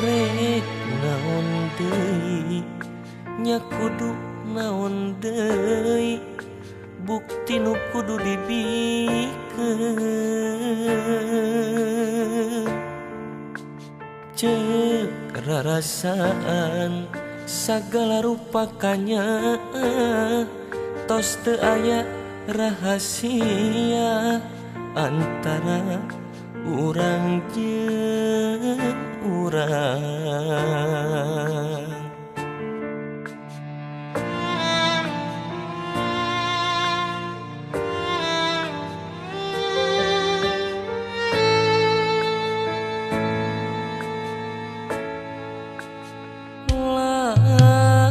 Rek naon deui nya kudu naon deui bukti nu kudu dibikeun. Ceuk rarasaan sagala rupa kanyaah tos teu aya rahasia antara urang jeung urang.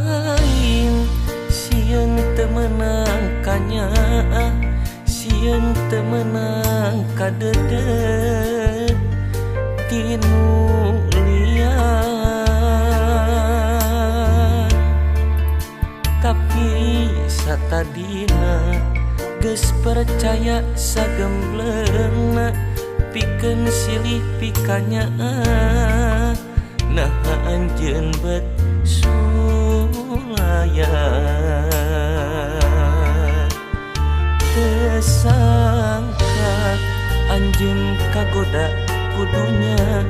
Lain sieun teu meunang kanyaah, sieun teu meunang kadeudeut tinu lian. Tapi satadina geus percaya sagembleungna pikeun silih pikanyaah. Naha anjeun bet sulaya teu sangka anjeun kagoda kudunya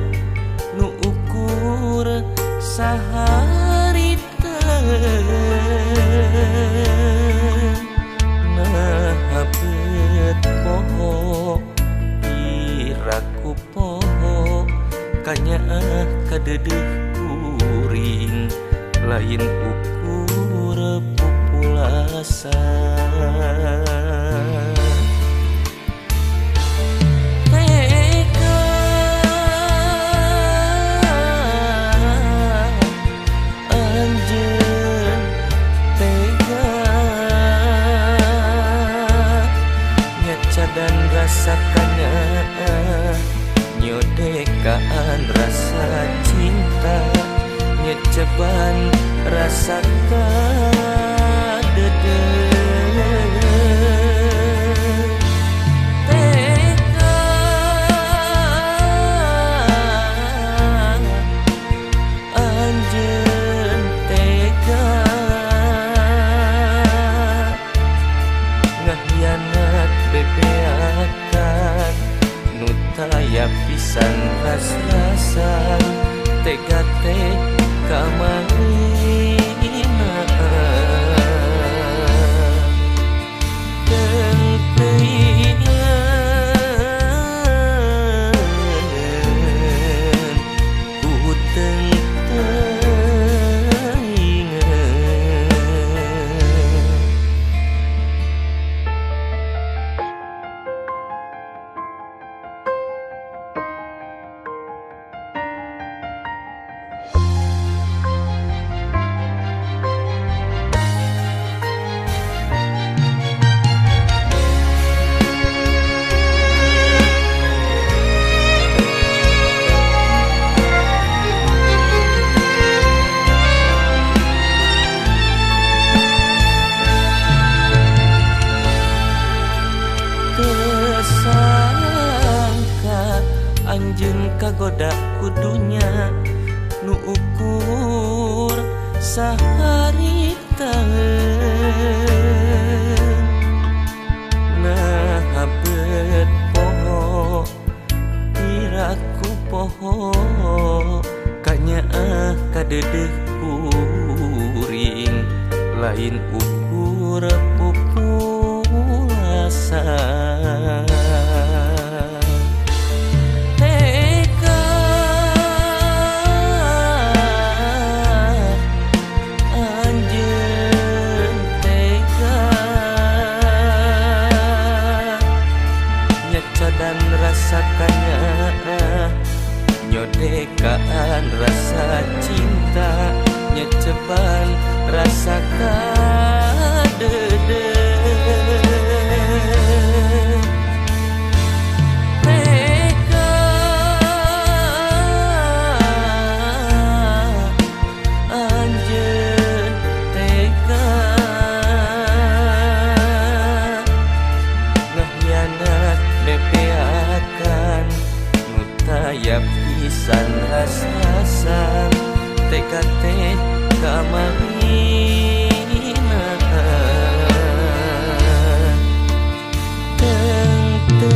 nu ukur saharita. Naha bet poho piraku poho kanyaah kadeudeut kuring lain ukur pupulasan. Tega anjeun tega nyacadan rasa kanyaah nyodekaan rasa cinta nyeceban rasa kadeudeuh. Tega anjeun tega ngahianat bebeakan nu taya pisan ras-rasan tega teh kamarina. Teng-teuingan ku teng-teuingan. Sangka anjeun kagoda kudunya nu ukur saharita. Naha bet poho piraku poho kanyaah kadeudeut kuring lain ukur pupulasan. Tega anjeun tega nyacadan rasa kanyaah nyodekaan rasa cinta nyeceban rasa kadeudeuh. Tega anjeun tega ngahianat bebeakan nu taya pisan. rasa teka teh kamarina teu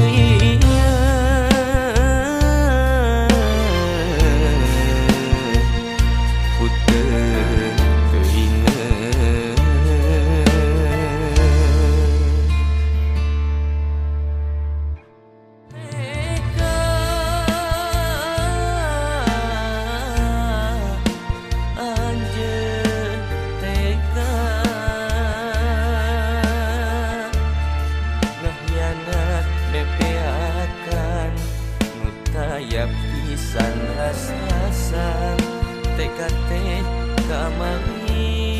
pisan rasa teka teh kamarina.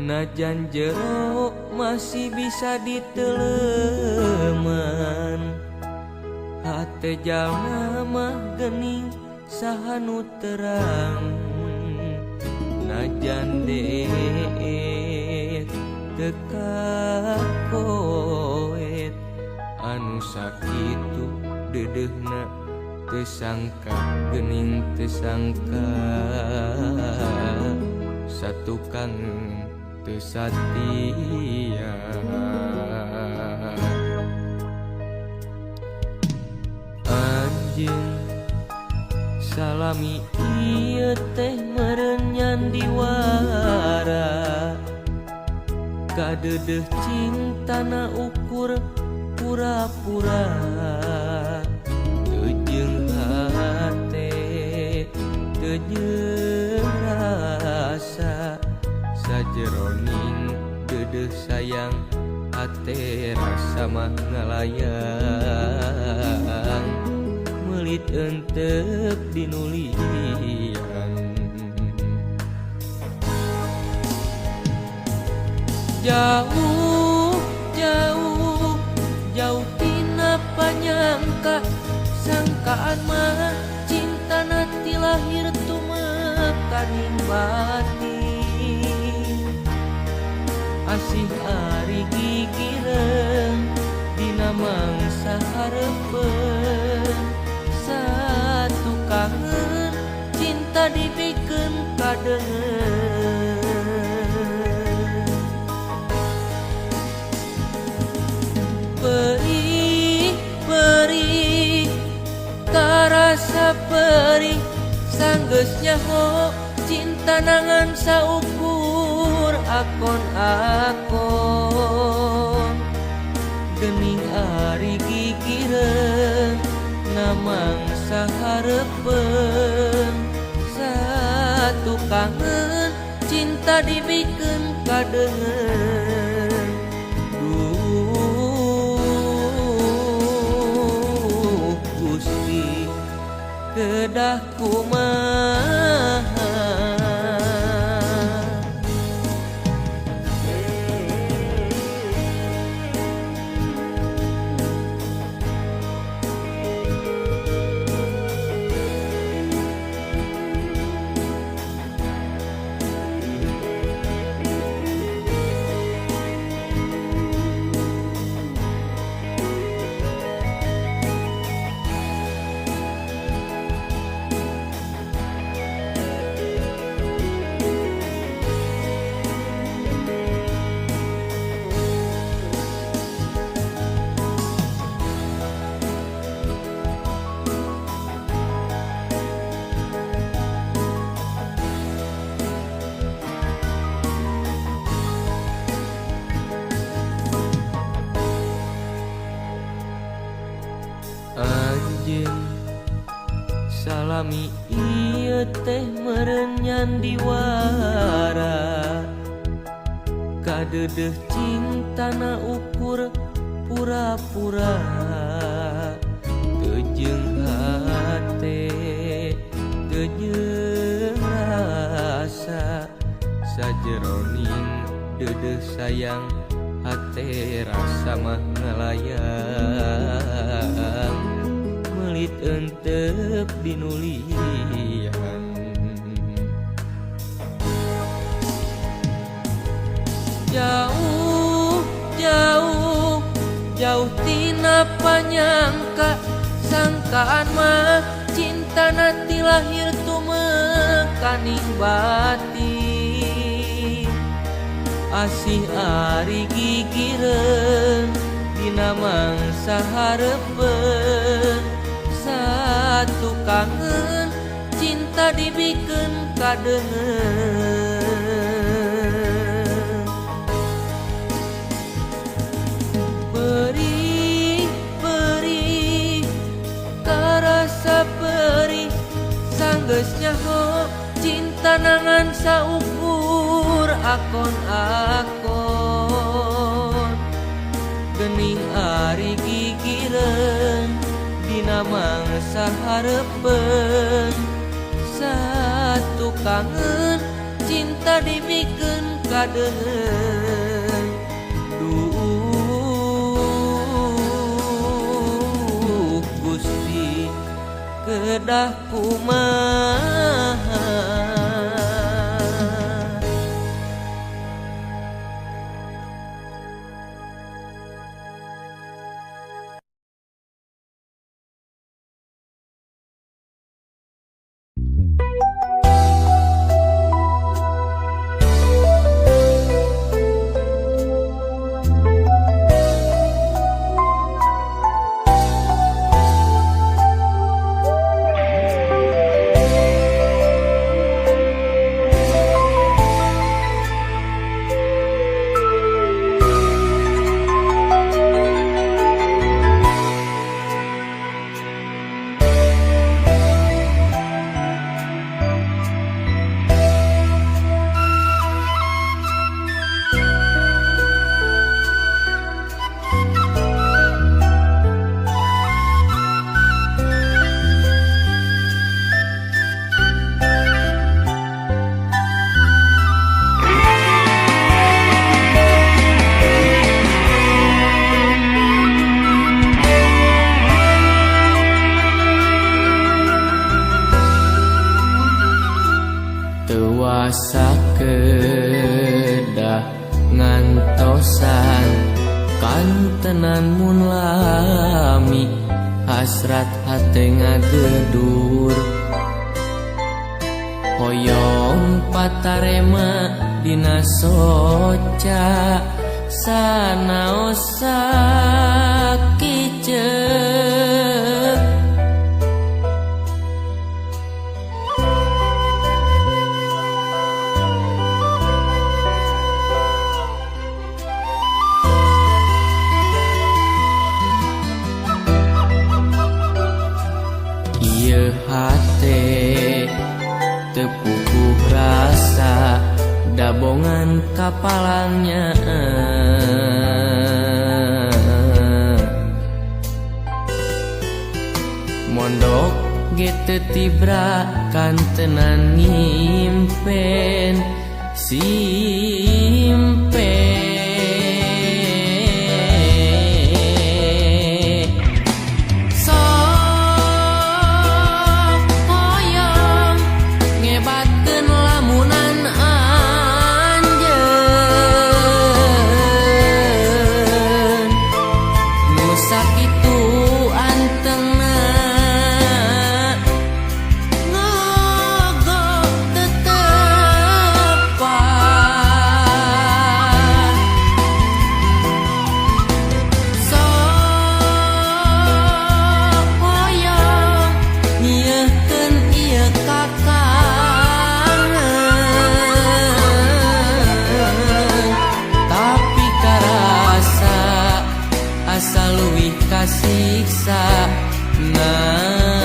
Najan jero masih bisa diteleman, hate jalma mah gening saha nu terang. Najan deet teu kakoet, anu sakitu deudeuhna teu sangka gening teu sangka satukang teu satia. Anjeun salami ieu teh meureun nyandiwara, kadeudeuh cintana ukur pura-pura. Teu jeung hate teu jeung rasa, sajeroning deudeuh sayang hate rasa mah ngalayang. Meulit entep dinulian. Jauh jauh jauh tina panyangka, sangkaan mah cintana ti lahir tumekaning batin. Asih ari gigireun dina mangsa hareupeun, satu kangen cinta dibikeun kadeungeun. Perih perih tarasa perih, sanggeus nyaho cinta nangan saukur akon-akon. Gening ari gigireun namangsa hareupeun, satu kangen cinta dibikeun kadeungeun. Duh Gusti kedah kumaha. Lami ieu teh meureun nyandiwara, kadeudeuh cintana ukur pura-pura. Teu jeung hate, teu jeung rasa, sajeroning deudeuh sayang, hate rasa mah ngalayang. Meulit eunteup dinulian. Jauh, jauh, jauh tina panyangka. Sangkaan mah cinta ti lahir tumekaning batin. Asih ari gigireun dina mangsa hareupeun. Satu kangen cinta dibikeun kadeungeun. Perih, perih, karasa perih. Sanggeus nyaho cinta nangan saukur akon-akon. Gening ari gigireun dina mangsa hareupeun. Satu kangen cinta dibikeun kadeungeun. Duh Gusti, kedah kumaha? Teu kedah ngantosan kantenan mun lami hasrat hate ngagedur. Hoyong patarema dina soca sanaos sakiceuk. Ieu hate teu puguh rasa dabongan kapalangnya. Mondok ge teu tibra kantenan ngimpen simpe. Sok hoyong ngebatkeun lamunan anjeun, nu sakitu antengna ngogok tetepan. Sok hoyong nyieurkeun ieu kakangen, tapi karasa asa leuwih kasiksa ngalamun.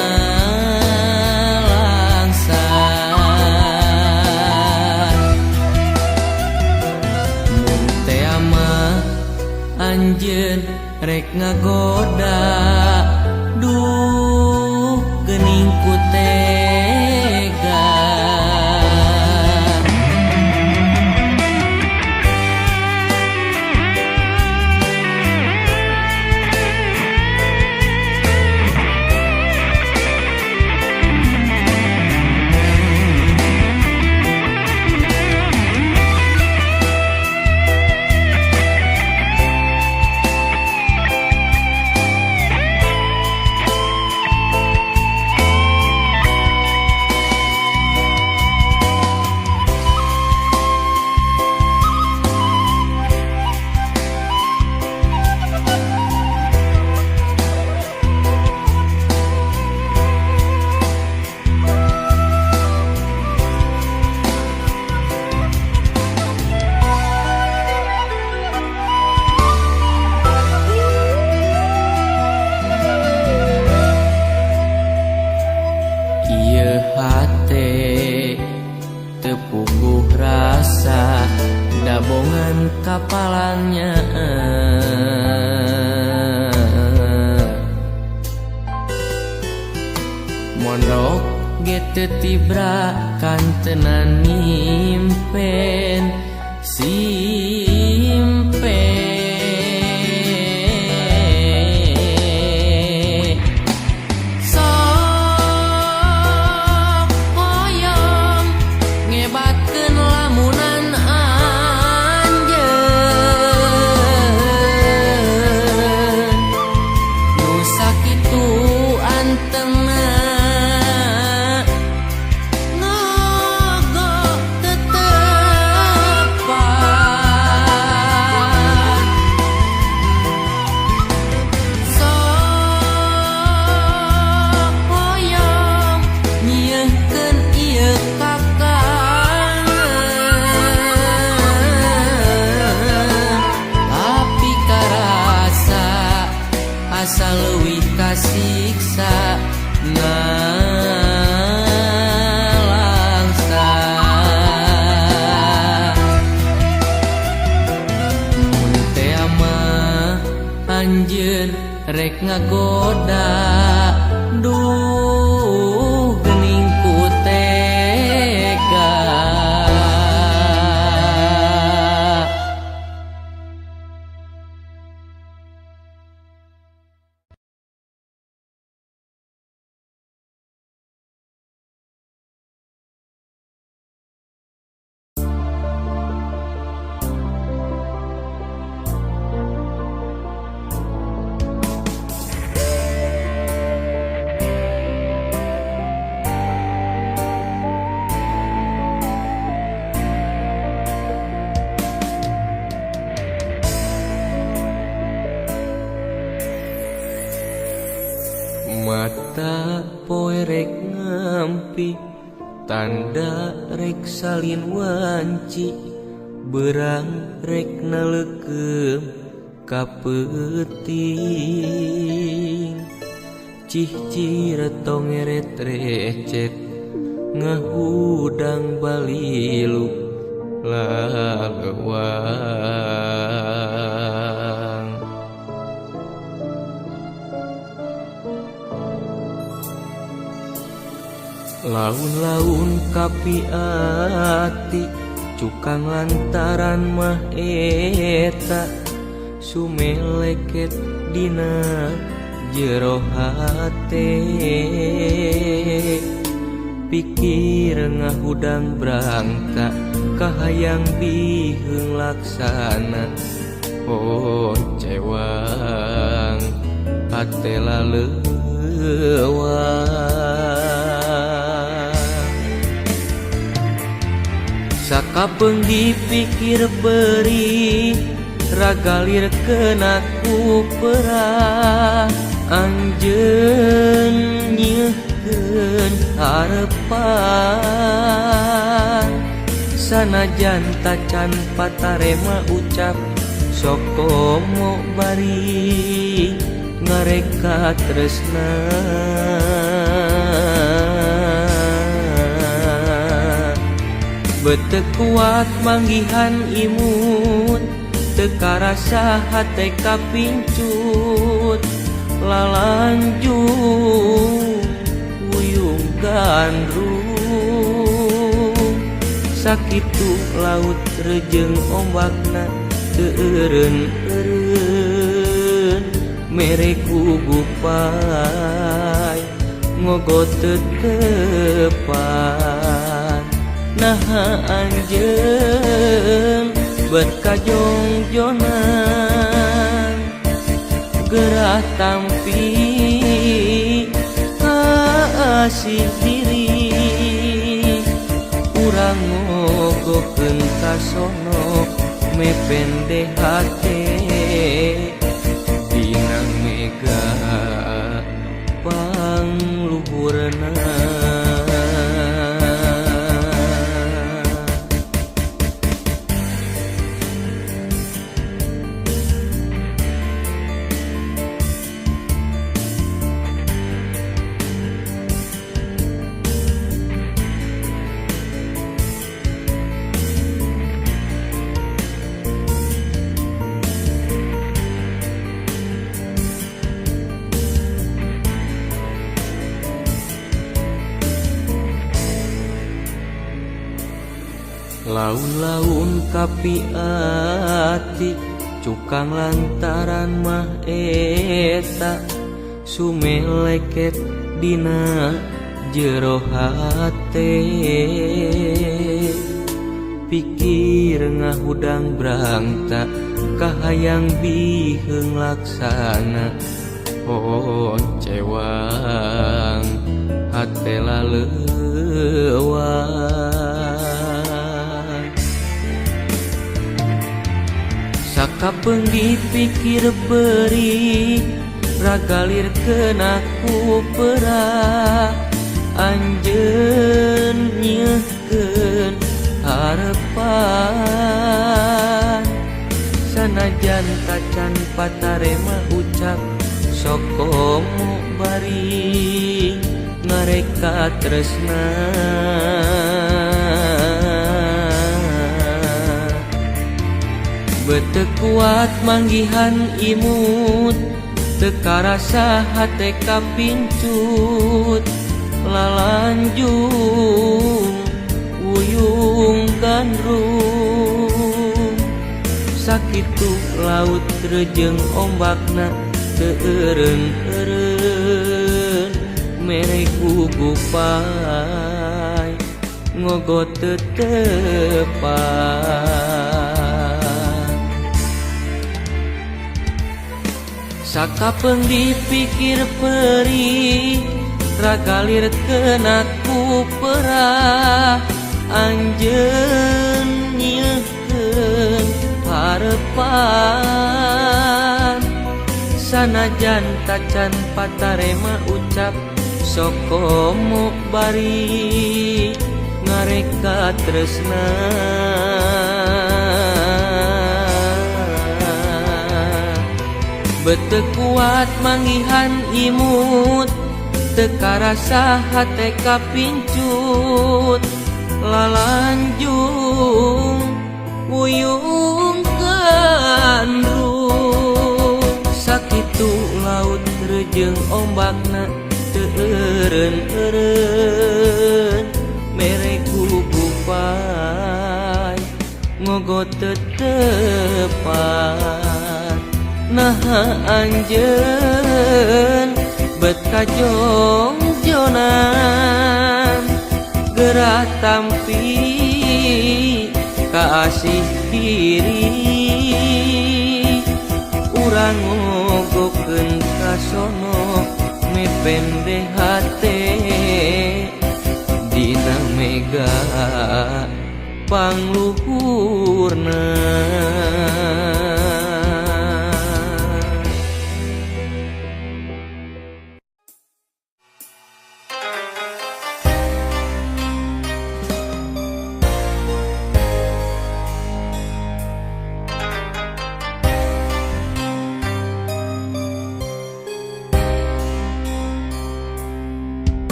rek ngagoda duh geuning ku tega. Tepuguh rasa dabongan kapalannya mondok ge teu tibra kantenan nyimpen simpen. Asa leuwih kasiksa ngalangsa mun teh mah anjeun rek ngagoda duh geuning ku tega. Mata poe rek ngampi tanda rek salin wanci berang rek naleukeup ka peuting cihcir tongeret recet ngahudang balilu lalewang. Laun-laun kapi ati cukang lantaran mah eta sumeleket dina jero hate pikir ngahudang brangta kahayang biheung laksana oh cewang hate laleuwang. Sakapeung dipikir beri ragalir kena ku perah anjeun nyeuhkeun harepan sanajan tacan patarema ucap sok komo bari ngareka tresna. Bete kuat manggihan imut Teu karasa hate kapincut lalanjung wuyung gandrung. Sakitu laut rejeng ombakna teu eureun-eureun mere gugupai ngogot tetepan. Naha anjeun bet kajongjonan gerah tampi kaasih diri. Urang ngogokeun ka sono mepende hate dina mega pangluhurna. Laun-laun kapi ati cukang lantaran mah eta sumeleket dina jero hate. Pikir ngahudang brangta kahayang biheung laksana honcewang hate laleuwang. Sakapeung dipikir perih ragalir kena ku perah anjeun nyeuhkeun harepan. Sanajan tacan patarema ucap sok komo bari ngareka tresna. Bete kuat manggihan imut teu karasa hate kapincut lalanjung wuyung gandrung. Sakitu laut rejeng ombakna teu eureun-eureun mere gugupai ngogot tetepan. Sakapeung dipikir perih ragalir kena ku perah anjeun nyeuhkeun harepan. Sanajan tacan patarema ucap sok komo bari ngareka tresna. Bete kuat manggihan imut teu karasa hate kapincut lalanjung wuyung gandrung. Sakitu laut rejeng ombakna teu eureun-eureun mere gugupai ngogot tetepan. Naha anjeun bet kajongjonan gerah tampi kaasih diri. Urang ngogokeun ka sono mepende hate dina mega pangluhurna.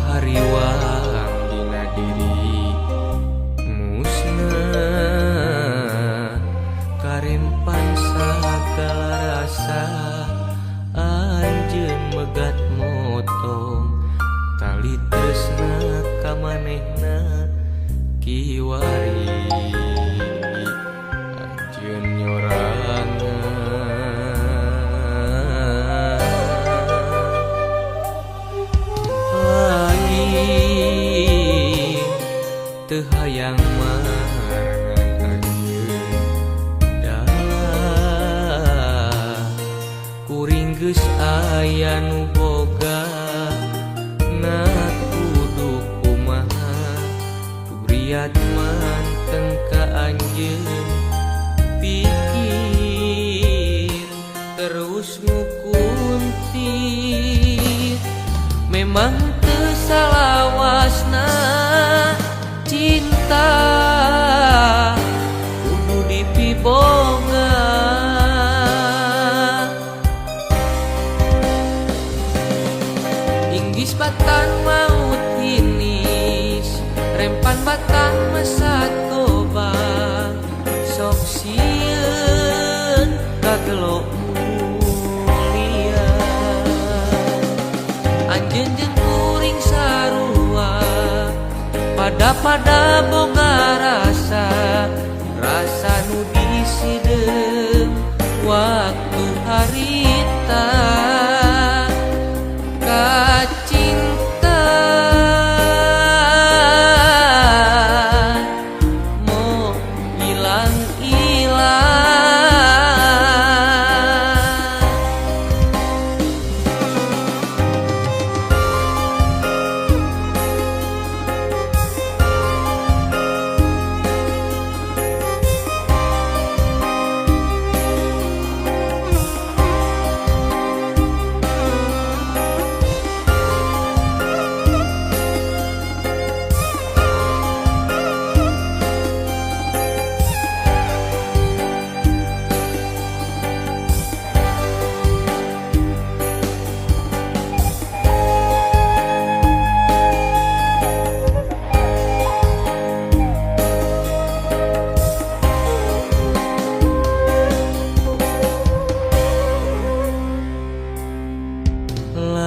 Hariwang dina diri musnah karempan sagala rasa anjeun megat motong tali tresna ka manehna kiwari anjeun nyorangan lain teu hayang marengan anjeun dalah kuring geus aya nu boga na kudu kumaha duriat manteng ka anjeun pikir terus ngukuntit memang teu salawasna cinta kudu dipiboga inggis batan maut hinis rempan batan mesat gobang sok sieun kagelo mulia anjeun jeung kuring sarua pada-pada boga rasa rasa nu disideum waktu harita kacinta mo ilang-ilang.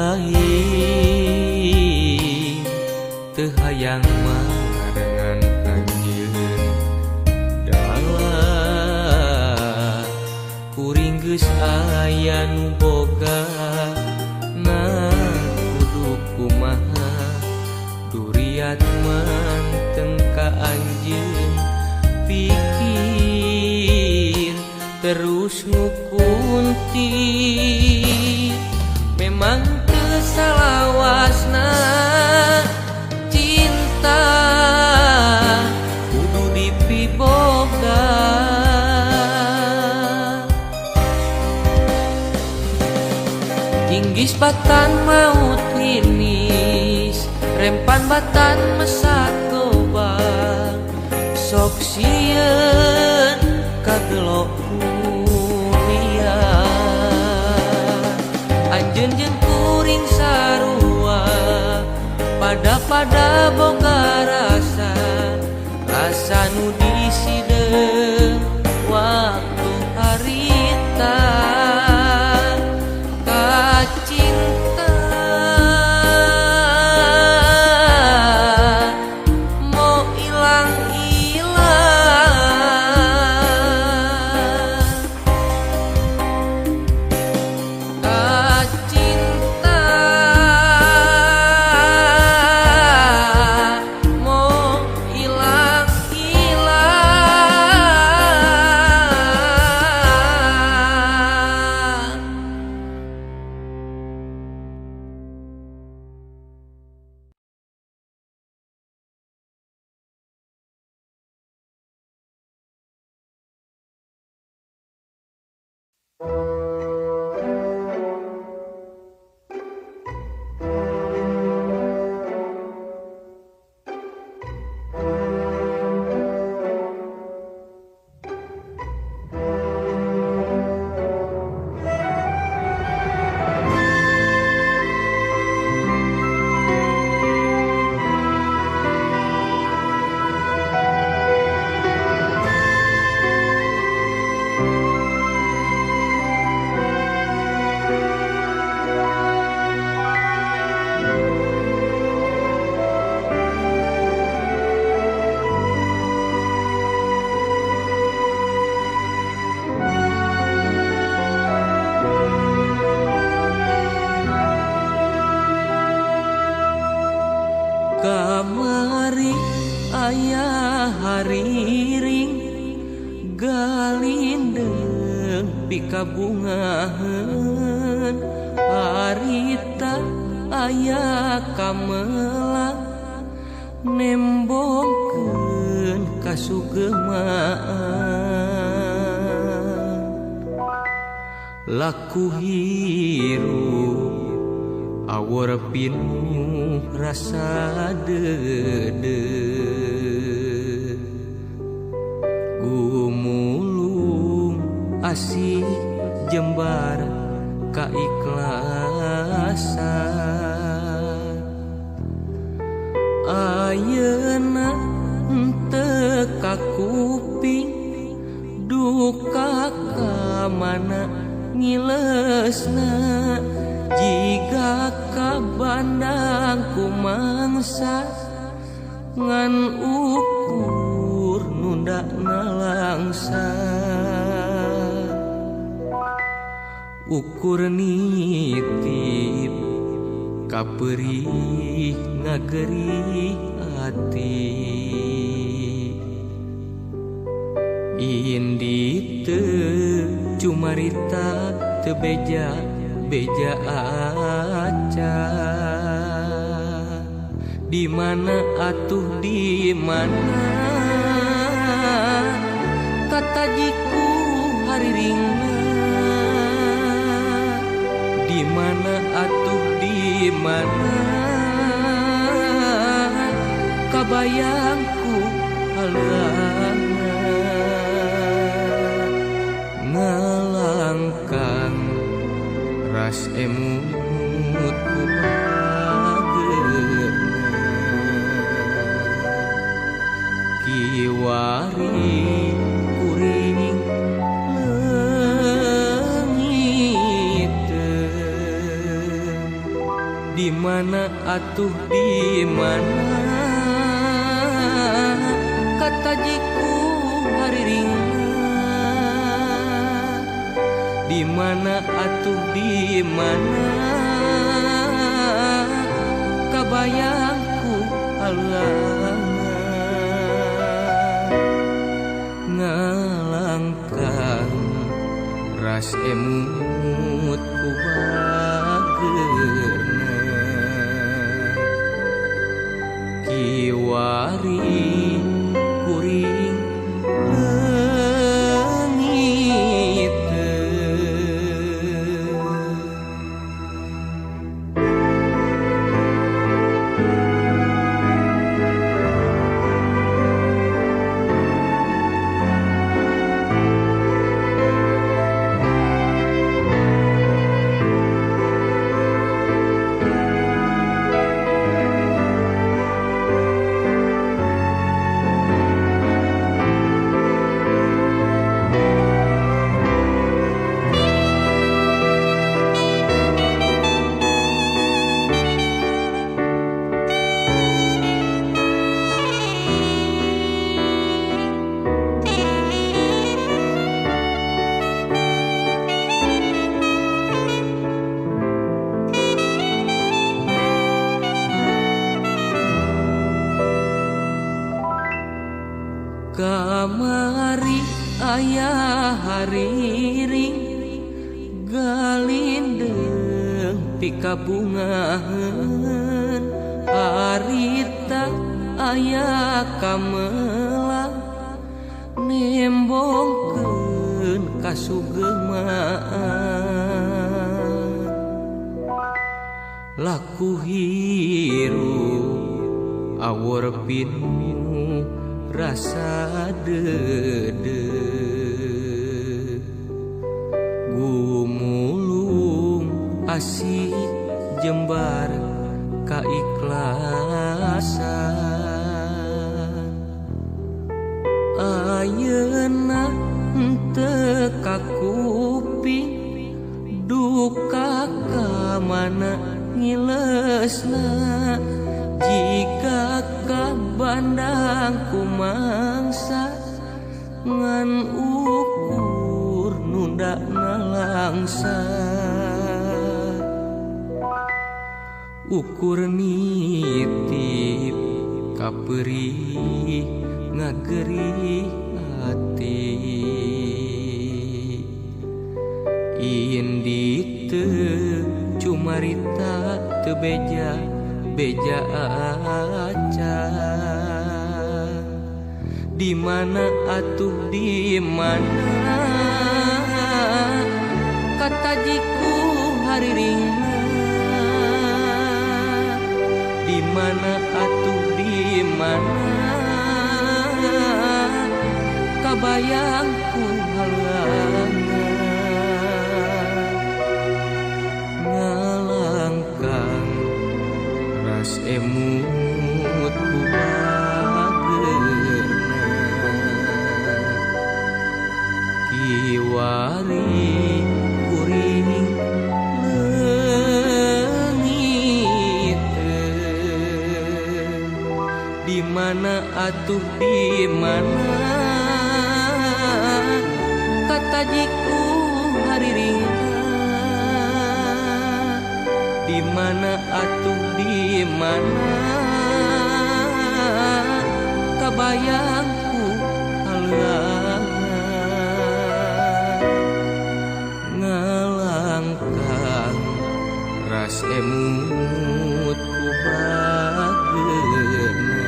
Lain teu hayang marengan anjeun dalah kuring geus aya nu boga na kudu kumaha duriat manteng ka anjeun pikir terus ngukuntit memang teu salawasna cinta kudu dipiboga inggis batan maut linis rempan batan mesat gobang sok sieun kagelo mulia anjeun jeung kuring sarua pada-pada boga rasa rasa nu disideum waktu harita kacinta mo ilang-ilang kacinta mo ilang-ilang. Kamari aya hariring galindeng pikabungaheun harita aya kamelang nembongkeun kasugemaan laku hirup awor pinuh rasa deudeuh gumulung asih jembar kaikhlasan ayeuna teu kakuping duka ka mana ngilesna jiga kabandang kumangsa ngan ukur nunda nalangsa ukur nitip kaperih ngagerih ati indi teu cumarita teu beja beja acan di mana atuh di mana katajiku hariringna di mana atuh di mana kabayangku haluangna ngalangkang ras emut ku bageurna kiwari kuring leungiteun di mana atuh di mana katajiku hariringna di mana atuh di mana kabayangku haluangna ngalangkang ras emut ku bageurna kiwari kuring Kamari aya hariring galindeng pikabungaheun harita aya kamelang nembongkeun kasugemaan laku hirup awor pinuh rasa deudeuh gumulung asih jembar kaikhlasan ayeuna teu kakuping duka ka mana ngilesna jika kabandang kumangsa ngan ukur nunda nalangsa Ukur nitip kaperih ngagerih hati. Indi teu cumarita teu beja beja acan. Di mana atuh di mana katajiku hariringna. Di mana atuh di mana kabayangku haluangna. Ngalangkang ras emut ku bageurna. Kiwari kuring leungiteun. Di mana atuh di mana katajiku hariringna. Di mana atuh di mana kabayangku haluangna. Ngalangkang ras emut ku bageurna.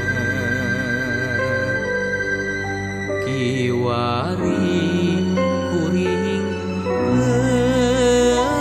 Kiwari kuring leungiteun.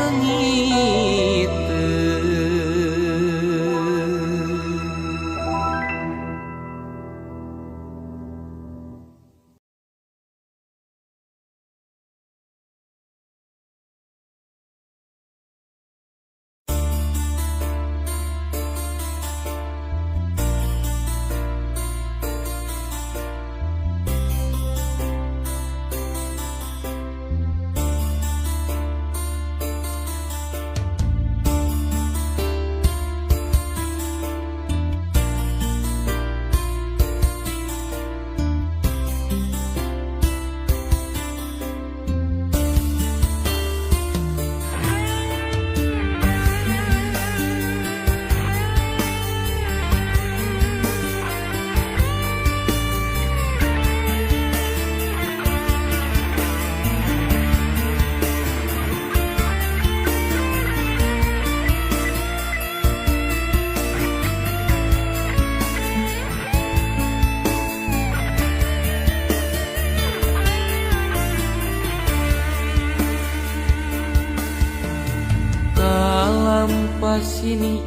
Sini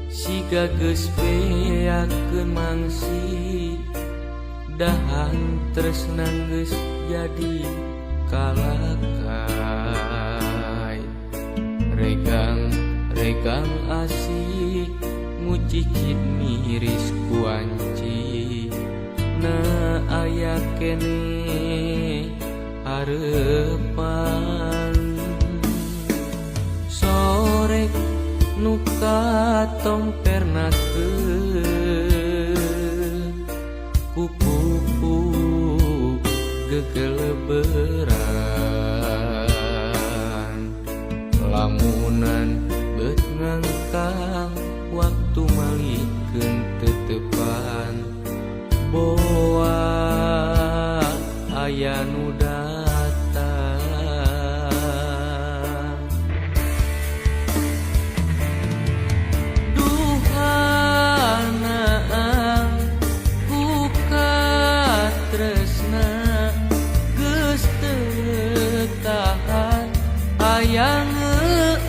siga geus beakeun mangsi. Dahan tresna geus jadi kalakai. Regang regang asih mucicit miris kuanci. Na aya kene harepan sorek nu katompernakeun ku pupu gegeleberan. Lamunan beut ngangkang waktu malikeun tetepan boa aya nu datang. Duhanaan ku katresna geus teu tahan hayang eueum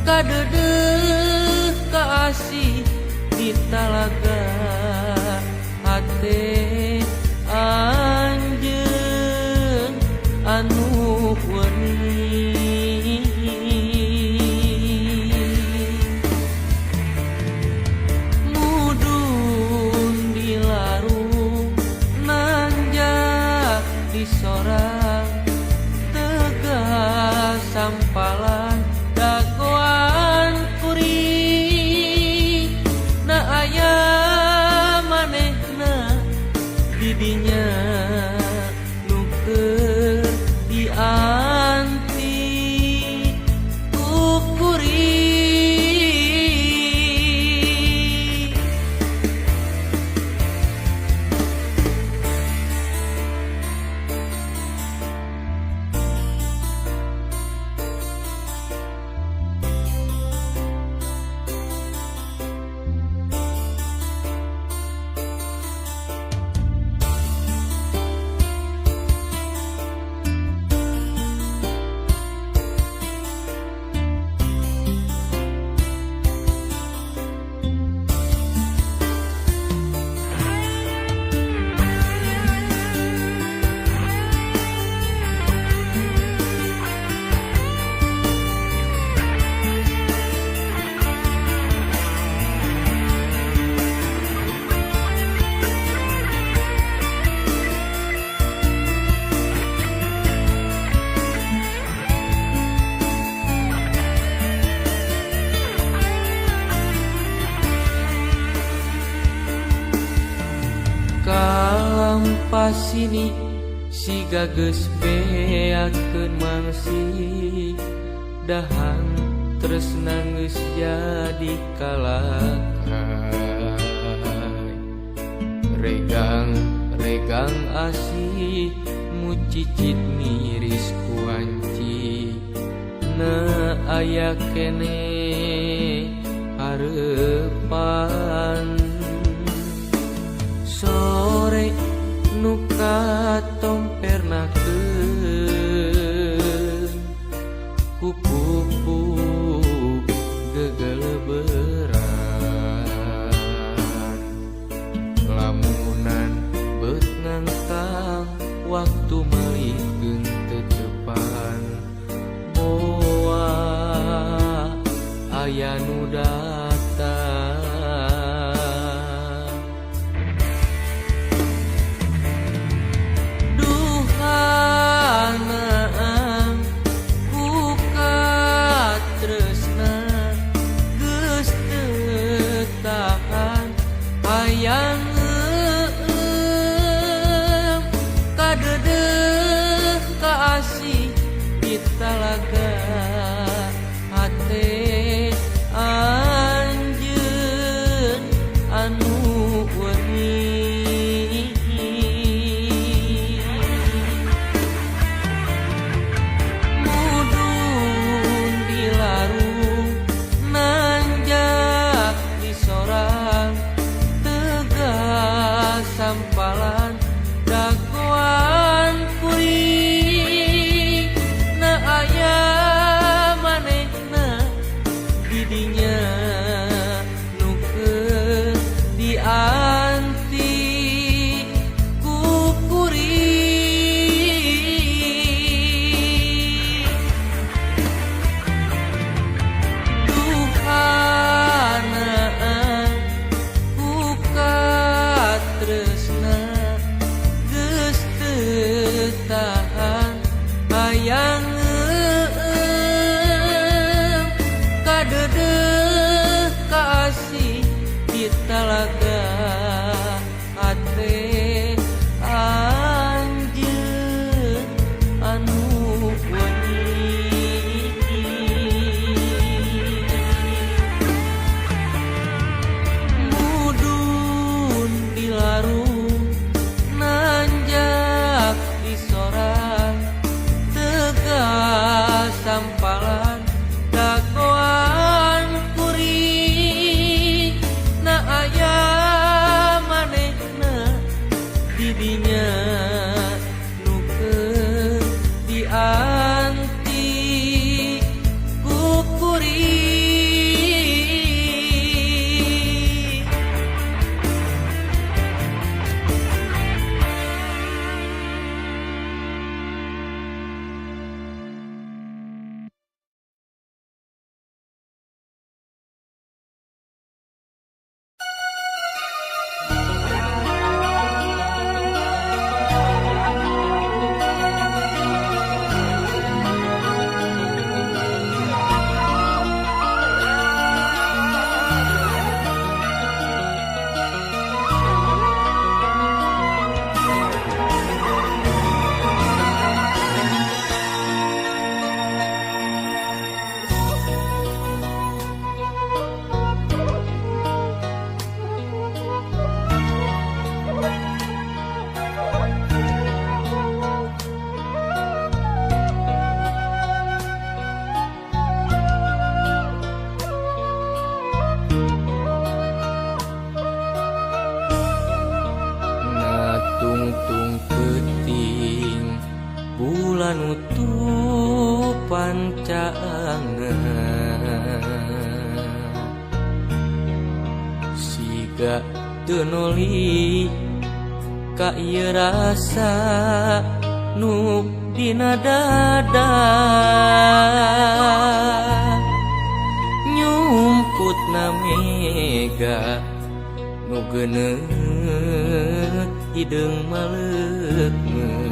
kadeudeuh kaasih di talaga hate anjeun anu wening. Mudun di larung nanjak di sorang tegas sampalan dagoan kuring. Na aya manehna didinya nu keur dianti ku kuring. Sampasini siga geus beakeun mangsi dahan tresna geus jadi kalakai regang regang asih mucicit miris kuanci na aya kene harepan sore nu katompernakeun ku pupuk gegeleberan lamunan beut ngangkang waktu malikeun tetepan moa aya nu datang. Duhanaan ku katresna geus teu tahan hayang eueum kadeudeuh kaasih ditalaga hate anjeun anu weuni mudun di larung nanjak di sorang tegas sampalan dagoan kuring na aya manehna didinya nu keur dianti ku kuring. Duhanaan ku katresna geus teu tahan hayang eueum kadeudeuh kaasih ditalaga hate anjeun anu weuni mudun di larung nanjak di sorang tegas sampalan dagoan kuring na aya manehna didinya nu keur dianti ku kuring. Natungtung peuting bulan utuh pancaangna siga teu noli ka ieu rasa nu dina dada nyumput na mega nu geuneut hideung maleukmeuk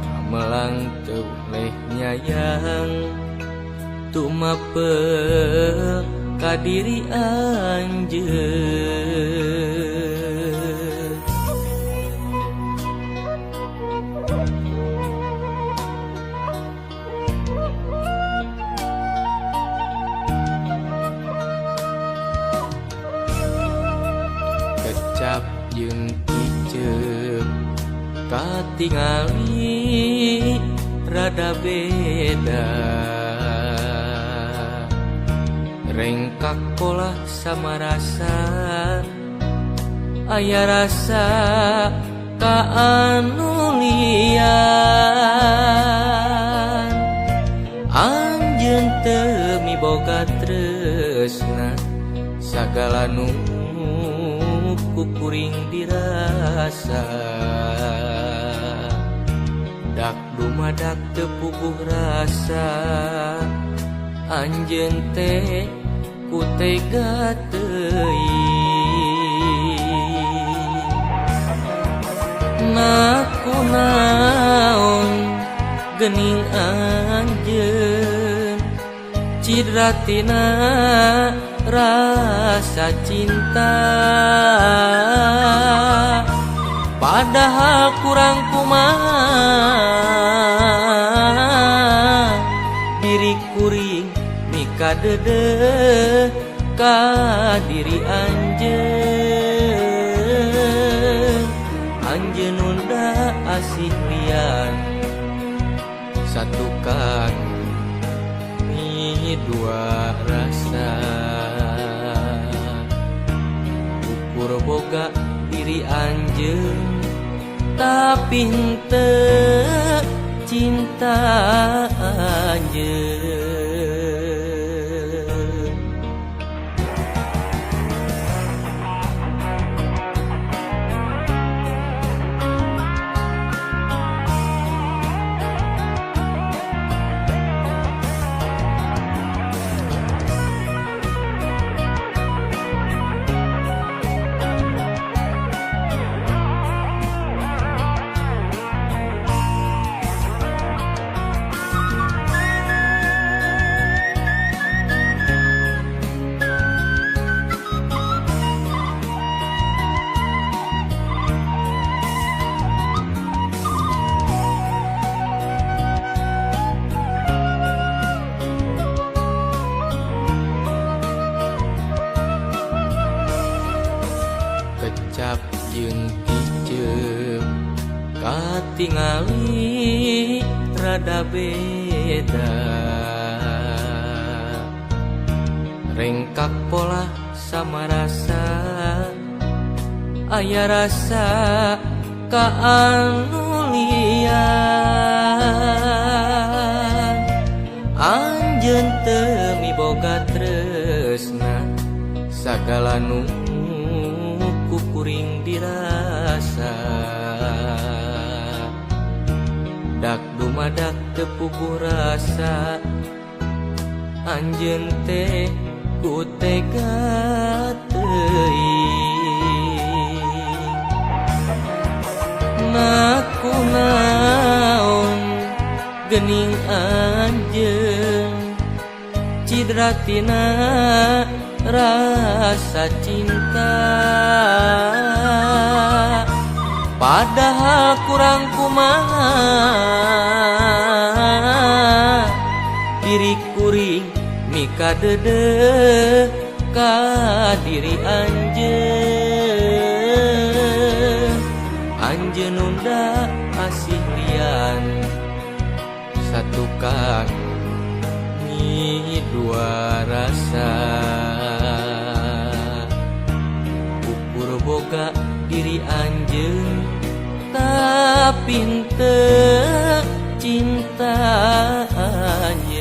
kamelang teu leh nyayang tumapel ka diri anjeun. Katingali rada beda, rengkak pola sama rasa, aya rasa ka anu lian. Anjeun teu miboga tresna, sagala nu ku kuring dirasa. Dak dumadak teu puguh rasa, anjeun teh ku tega teuing. Na kunaon geuning anjeun, cidra tina rasa cinta. Padahal kurang kumaha diri kuring mikadeudeuk ka diri anjeun. Anjeun nunda asih lian, satukan mi dua rasa. Ukur boga diri anjeun, tapi henteu cinta anjeun. Kecap jeung kicep katingali rada beda, rengkak pola sama rasa, aya rasa ka anu lian. Anjeun teu miboga tresna, sagala nu ku kuring dirasa. Dak dumadak teu puguh rasa, anjeun teh ku tega teuing. Na kunaon geuning anjeun, cidra tina rasa cinta. Padahal kurang kumaha diri kuring mikadeudeuh ka diri anjeun. Anjeun nunda asih lian, satukang mi dua rasa. Ukur boga diri anjeun, tapi henteu cinta anjeun.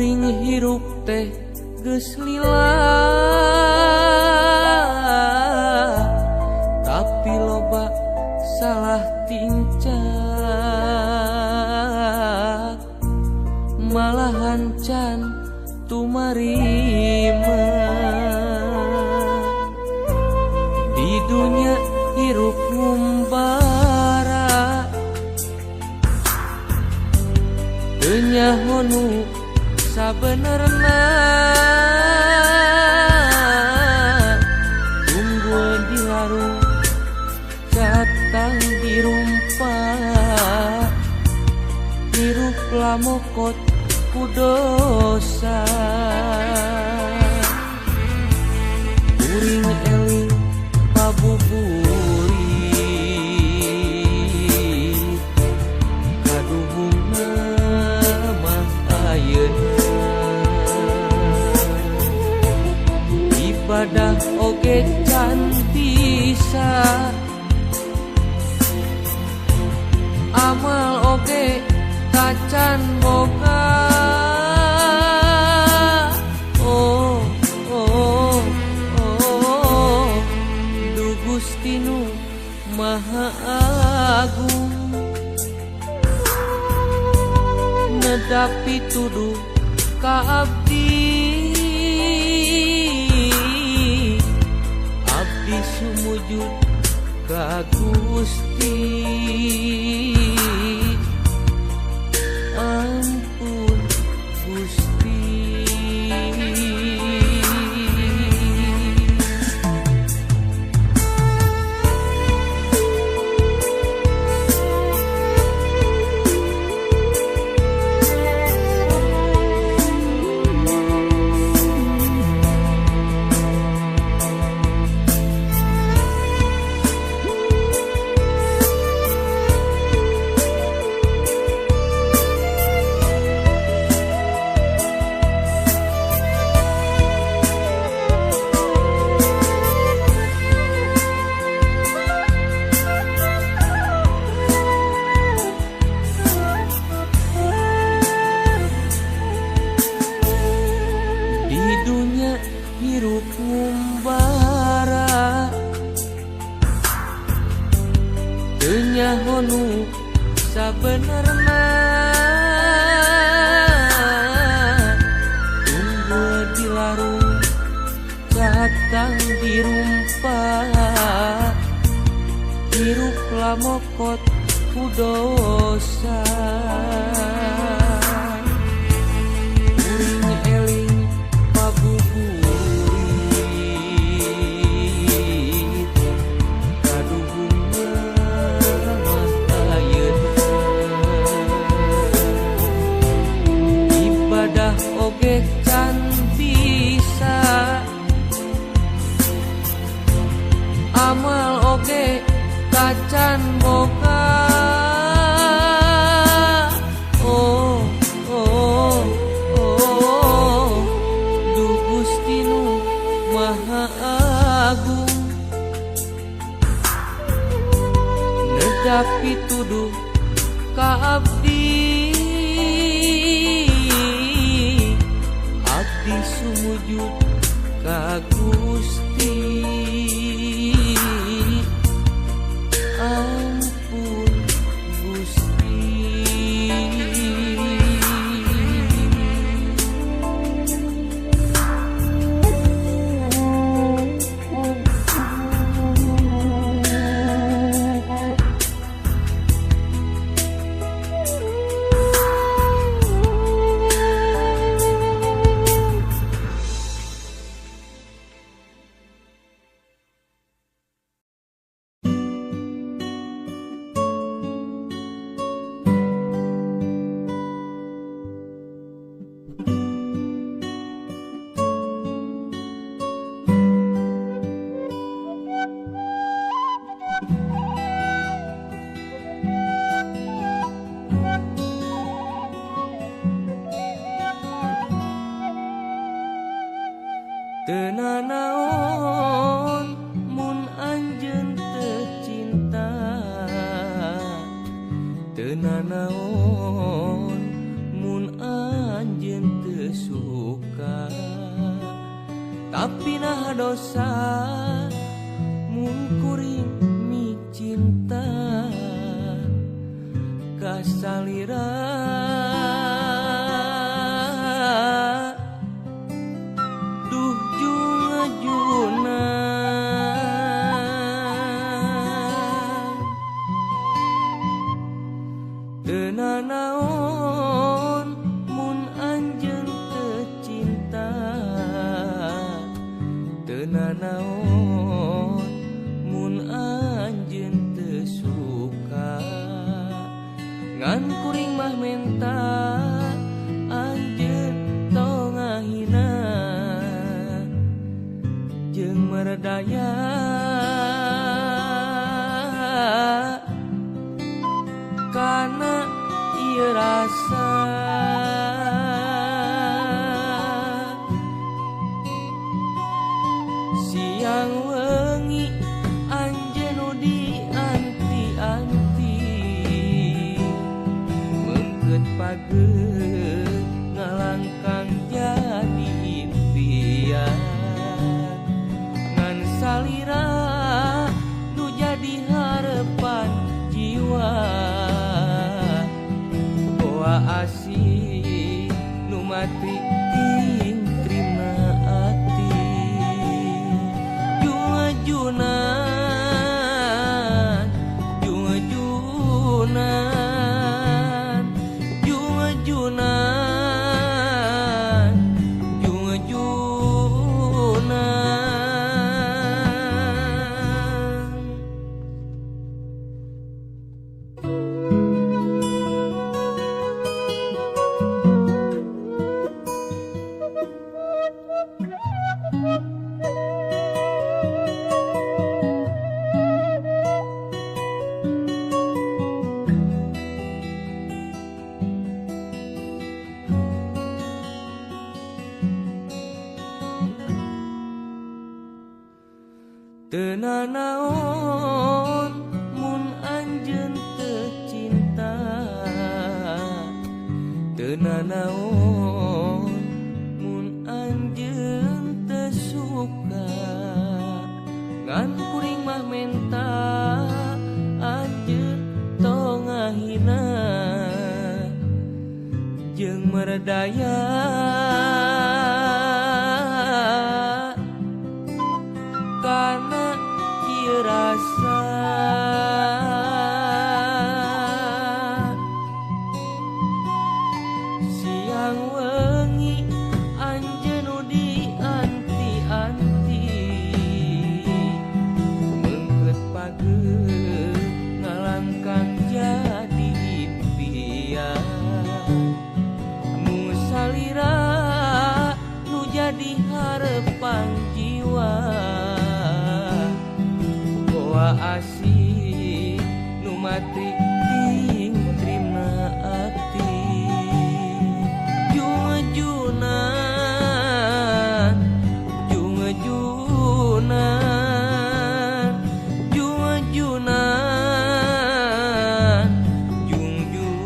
Kuring hirup teh geus lila, tapi loba salah tingcah, malahan can tumarima. Di dunya hirup ngumbara, teu nyaho nu sabenerna. Tunggul di larung, catang dirumpak, hirup lamokot ku dosa. Kuring eling pabuburit, kaduhungna mah ayeuna. Ibadah oge can bisa, amal oge tacan boga. Oh, oh, oh, Duh Gusti nu Maha Agung, nedapi tuduh ka abdi. Abdi sumujud ka Gusti, ampun Gusti. Di dunya hirup ngumbara, teu nyaho nu sabenerna. Tunggul di larung, catang dirumpak, hirup lamokot ku dosa. Kuring eling pabuburit, kaduhungna mah ayeuna. Ibadah oge can bisa, amal oge tacan boga. Oh, oh, oh, Duh Gusti nu Maha Agung, nedapi tuduh ka abdi. Abdi sumujud ka Gusti, ampun Gusti. Tapi nah dosa mun kuring micinta ka salira. Duh jungajunan teu nanaon mun anjeun teu cinta, teu nanaon mun anjeun teu suka. Ngan kuring mah menta anjeun tong ngahina jeung merdaya kana ieu rasa. Siang wengi anjeun nu dianti-anti, meungkeut pageuh ngalangkang jadi impian. Ngan salira nu jadi harepan jiwa, boa asih nu matri ting trima ati. Jungajunan, jungajunan, jungajunan, jungajunan. Teu nanaon mun anjeun teu cinta, teu nanaon mun anjeun teu suka. Ngan kuring mah menta anjeun tong ngahina jeung merdaya kana ieu rasa. Siang wengi anjeun nu dianti-anti, meungkeut pageuh ngalangkang jadi impian. Mung salira nu jadi harepan jiwa, boa asih nu matri ting trima ati. Jungajunan, jungajunan, jungajunan, jungjunan.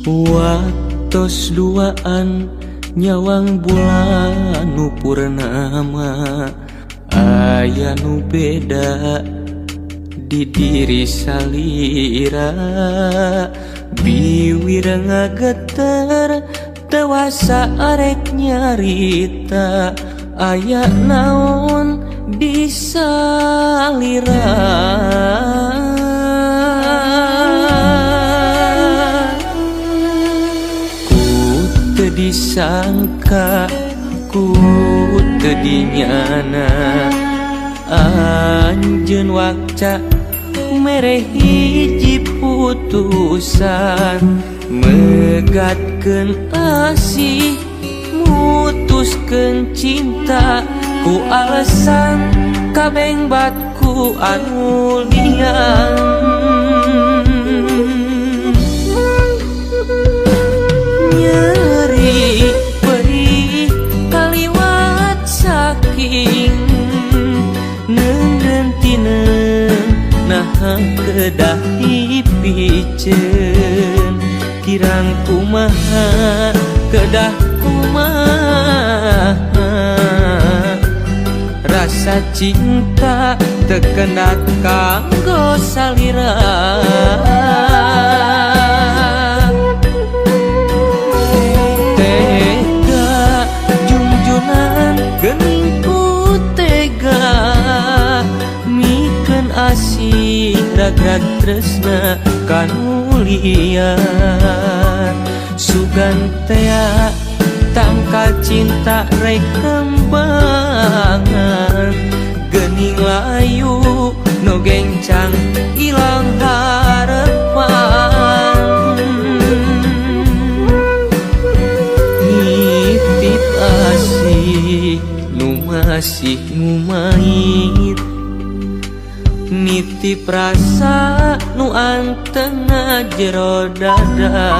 Watos duaan nyawang bulan nu purnama, aya nu beda di diri salira. Biwir ngageter tewasa arek nyarita, aya naon di salira. Ku teu disangka, ku teu dinyana, anjeun wakca mere hiji putusan, megatkeun asih, mutuskeun cinta, ku alasan kabeng batku anu lian. Nyeri perih kaliwat saking neundeun tineun, naha kedah dipiceun, kirang kumaha kedah kumaha, rasa cinta teu kendat kanggo salira. Tega jungjunan geuning ku tega, mikeun asih ragrag tresna kanu liar. Sugan tea tangkal cinta rek kembangan, geuning layu nu gencang ilang harepan. Nitip asih nu masih ngumait, nitip rasa nu antengna jero dada,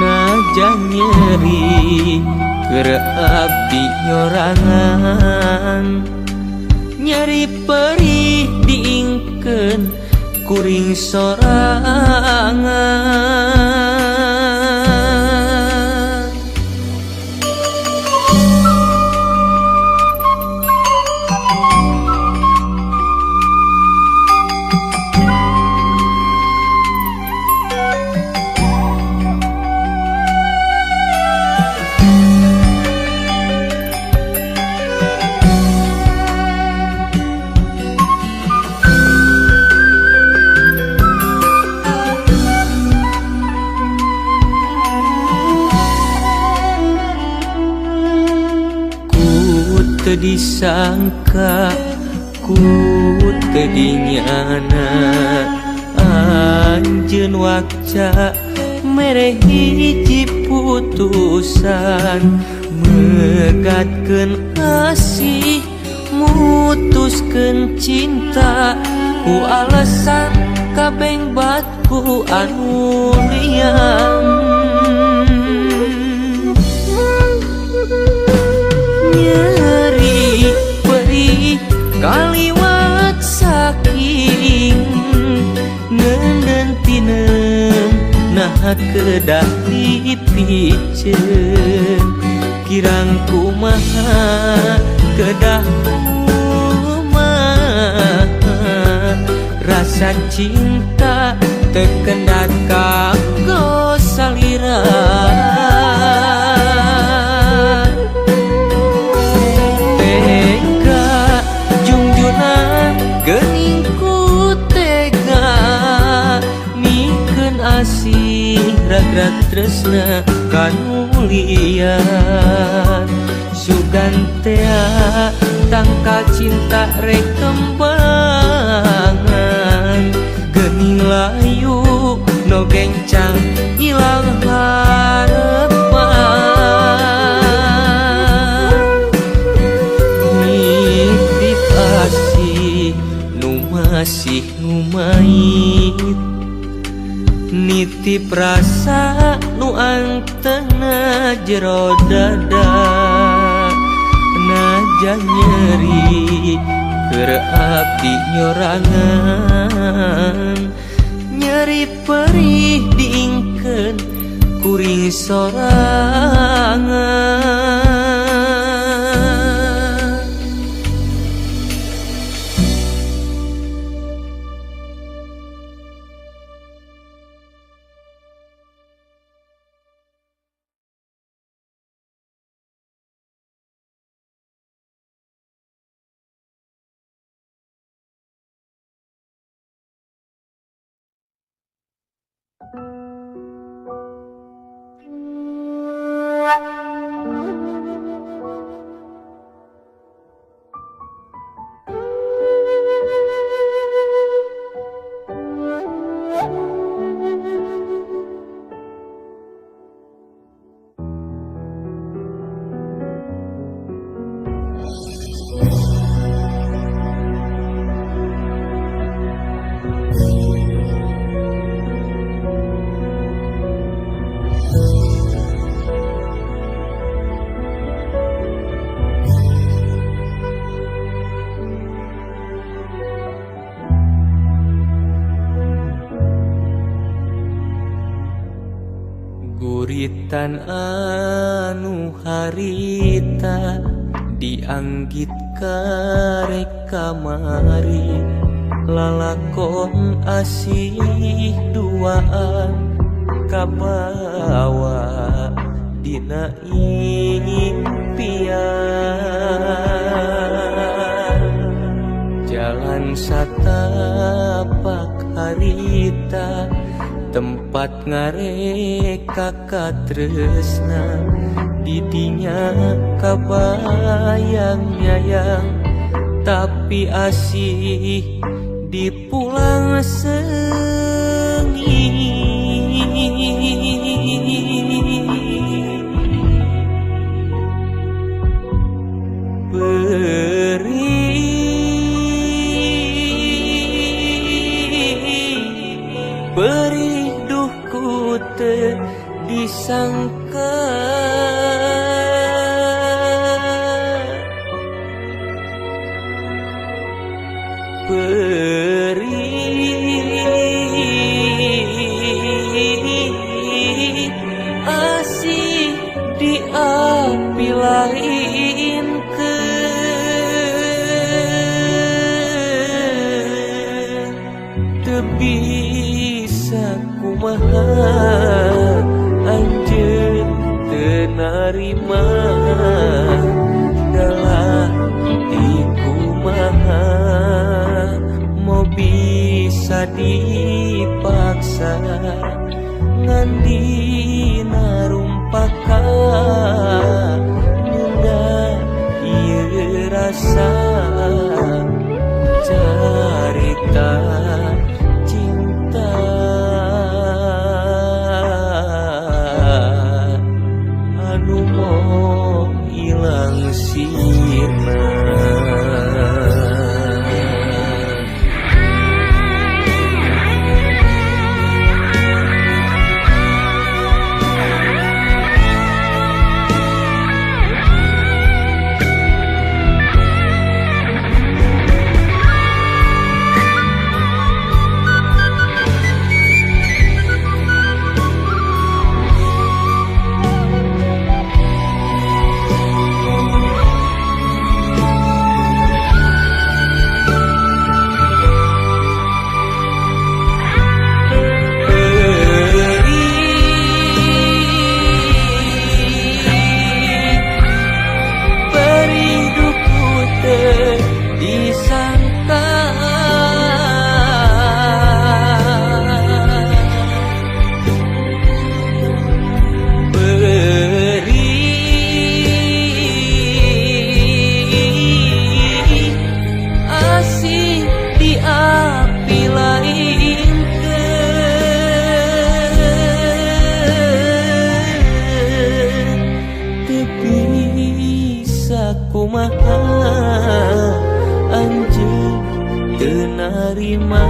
najan nyeri keur abdi nyorangan, nyeri perih diingkeun kuring sorangan. Teu disangka, ku teu dinyana, anjeun wakca mere hiji putusan, megatkeun asih, mutuskeun cinta, ku alasan kabeng batku anu lian. Nyeri perih kaliwat saking ngeundeun tineun, naha kedah dipiceun, kirang kumaha kedah kumaha, rasa cinta teu kendat kanggo salira. Tega jungjunan geuning ku tega, mikeun asih ragrag tresna kanu liar. Sugan tea tangkal cinta rek kembangan, geuning layu nu gencang ilang harepan. Nitip asih nu masih ngumait, nitip rasa nu antengna jero dada, najan nyeri keur abdi nyorangan, nyeri perih diingkeun kuring sorangan. Guritan anu harita dianggit karek kamari, lalakon asih duaan kabawa dina impian. Jalan satapak harita tempat ngareka katresna, didinya kabayang nyayang tapi asih dipulang sengi. Perih duhku teu disangka, perih asih di api lain ke. Teu bisa kumaha anjeun teu narima, dalah di kumaha mau bisa dipaksa ngan dina rumpaka nyunda ieu rasa carita cinta anu mau ilang sirna. Kumaha anjeun teu narima,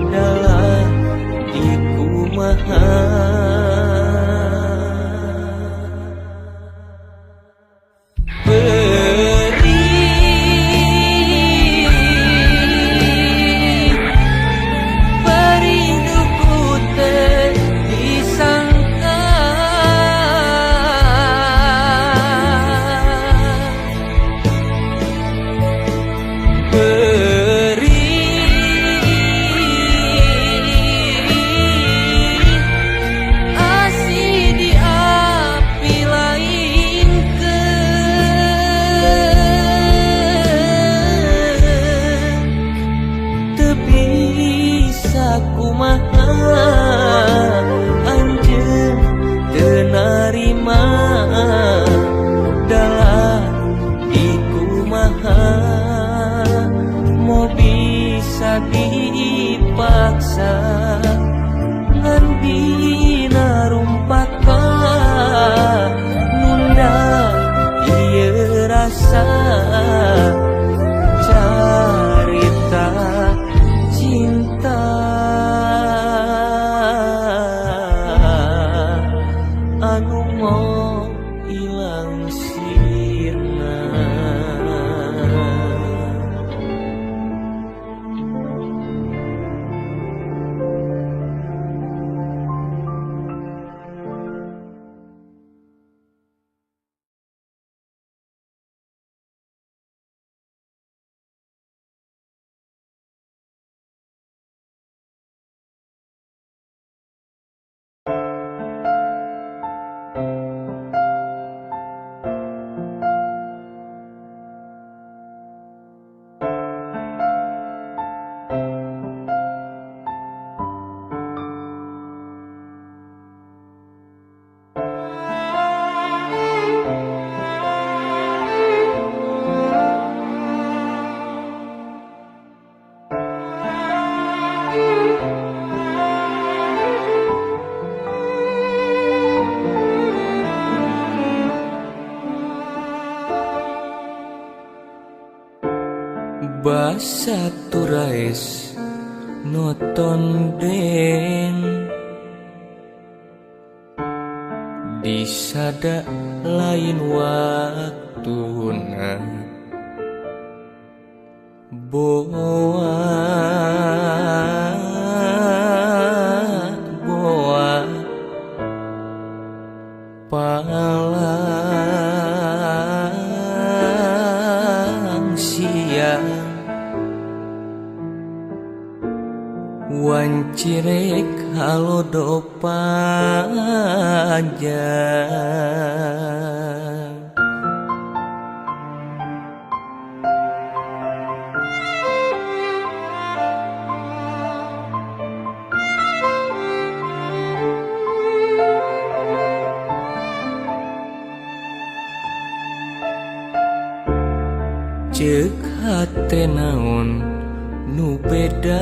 dalah di kumaha. Perih duku teu disangka, perih rasa ngan dina rumpaka nunda ieu rasa carita cinta anu mau ilang sirna. Basa turaes noton den disada lain waktuna boa boa palang siang wancirek halodo panjang. Ceuk hate naon nu beda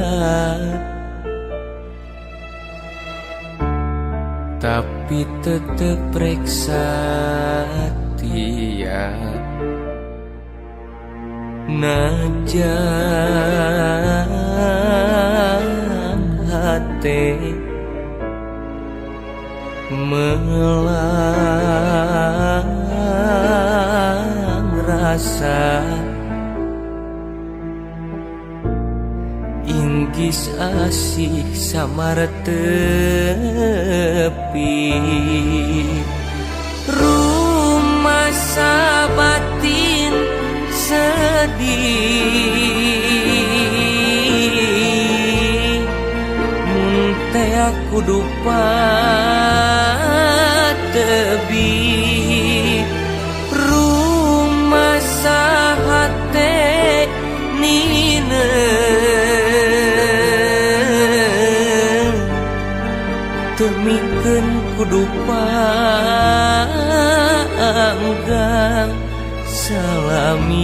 tapi tetep rek satia najan hate melang rasa inggis asih samar tepi rumah sabatin sedih mun teh kudu patebi rumah sahate nine temikeun kudu panggang salamina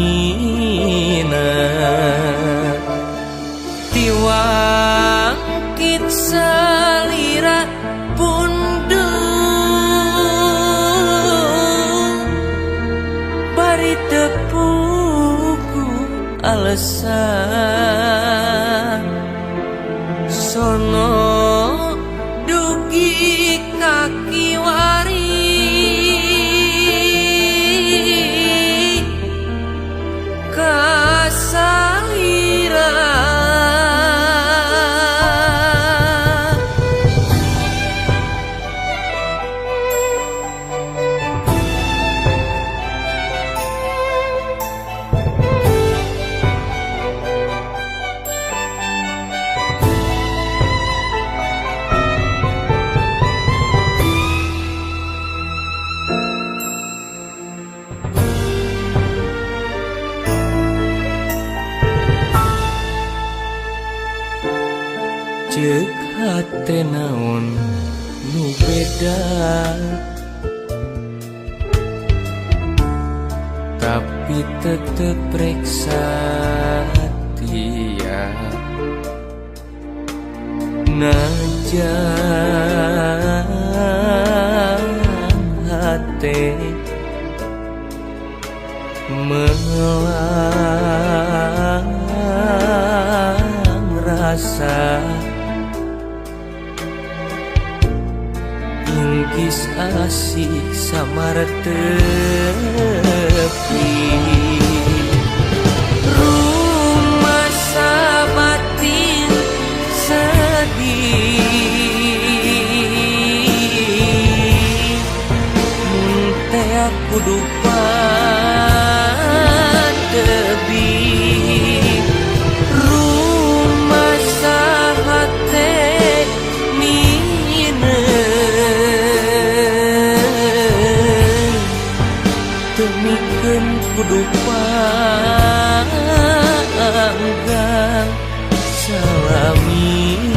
tiwangkit salira pundung bari tepuku alasan sono dugi kaki wari kasalira. Ceuk hate naon nu beda tapi tetep rek satia Najan hate melang rasa, Inggis asih samar tepi. Rumasa batin sedih, mun tea kudu tebih. Rumasa hate mineun, teu mikeun kudu panggang salamina.